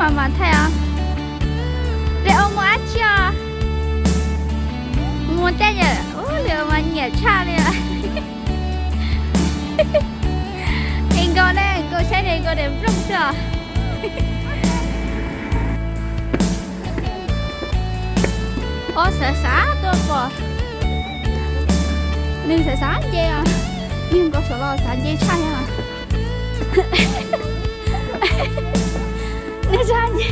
Mas mas thaij os. Li ua mus dab tsi os? Mus tej yawm, ub, li ua mas nyiam tshaj li. Es nkaus ne, nkaus saib ne, nkaus daim nplooj xwb os. Os, xav xav tuaj pom. Nws xav xav nce os. Nws nkaus saum los xav nce tshaj li os. Nws xav nce.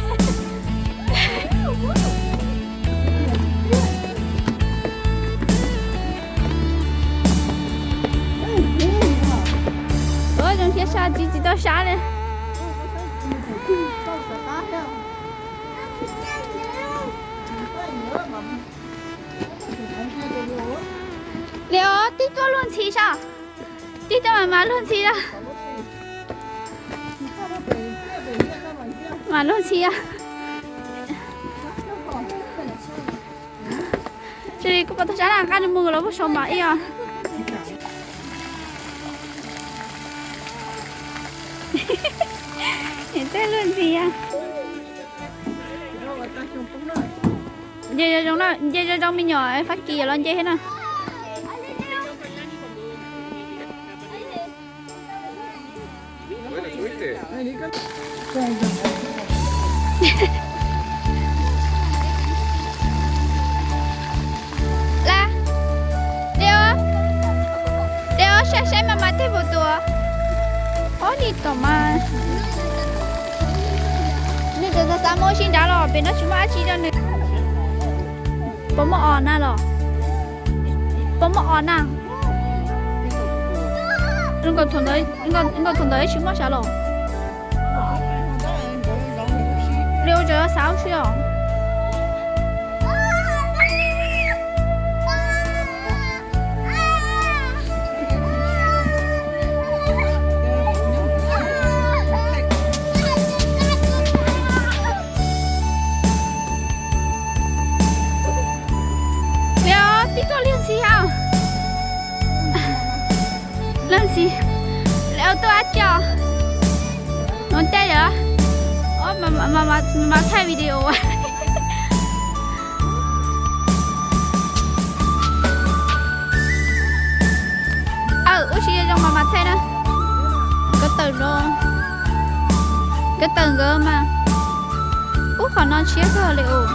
Ua zoo thiab sab tsis tsis tau sab li. Li os, tib tuaj luag ntxhi sab. Tib tuaj mas mas luag ntxhi os. Mas luag ntxhi os. Cia li kuv pom tau sab na, nqa nws mus los pub sau mam ib os. Tej luag ntxhi os. Nce zoo zoo, nce zoo zoo me nyuam Fab Kis los nce thiab na. Lab, Teo, Teo, saib saib mas mas tej puas tuaj. Ob li tom mas. Nws txawm xav xav mus ua si nrad los pem no tsis muaj dab tsi rau nws. Puas muaj os na los? Puas muaj os na? Nkaus thaum ntawd tsis muaj sav los. Li ua tseem xav ua si os. Li os, tib tuaj luag ntxhi os. Luag ntxhi, lawv tuaj dab tsi os? Ua ntej lawm, mas thaij video. Aw, ua si zoo mas mas thaij na. Nkawd tawm no, nkawd tawm nkawd mas. Ub, qhov no tshiab kawg li os.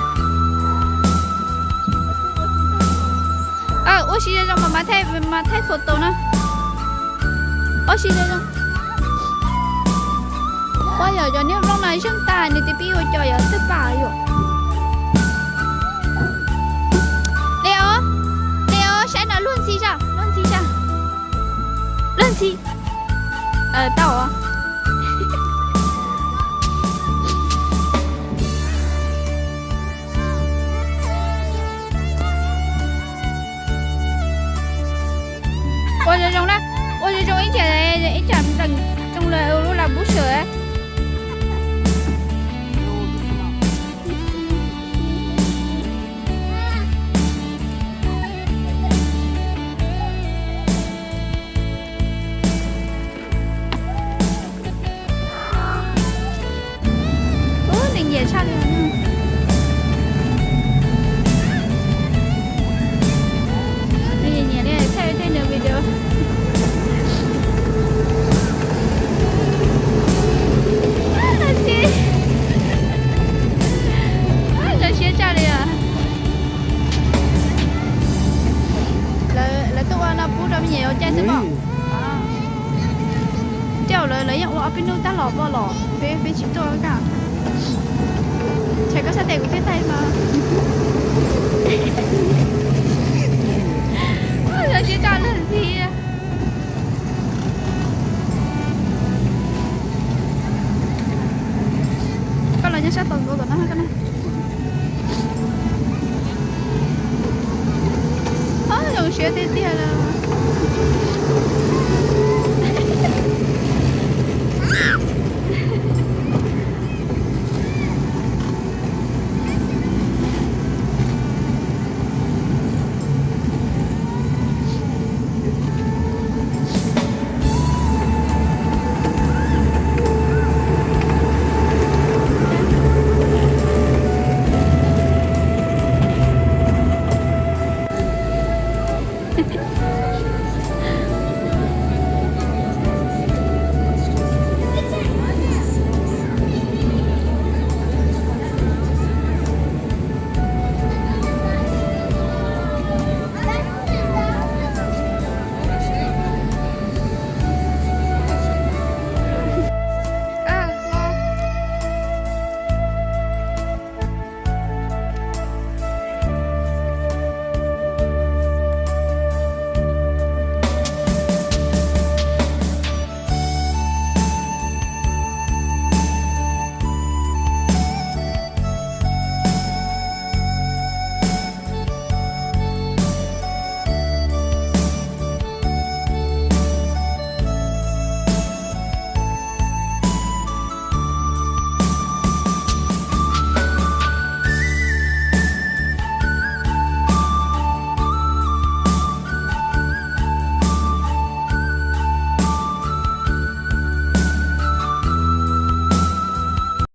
Aw, ua si zoo mas mas thaij, mas thaij photo na. Ua si zoo. Ua yog cov niag vlog no zeeg tag nws tis pib ua cov yog twb pam yom. Li os, li os, saib no luag ntxhi sab, luag ntxhi sab. Luag ntxhi. Tau os. Ua zoo zoo na, ua zoo zoo ib tsam, ib tsam nplees zoo lawm lub las bub sawm. Ub, nws nyiam tshaj li. Nws nyiam nyiam li thaij tej nws video. Zoo siab tshaj li os. Lawv tuaj ua no pub rau me nyuam yaus caij xwb pom. Tej zaum lawv yeej ua ob peb hnub tag los pom los peb, peb tsis tuaj kaj. Ntshe koj sab tes kuv thiaj thaij mas. Zoo siab tshaj luag ntxhi.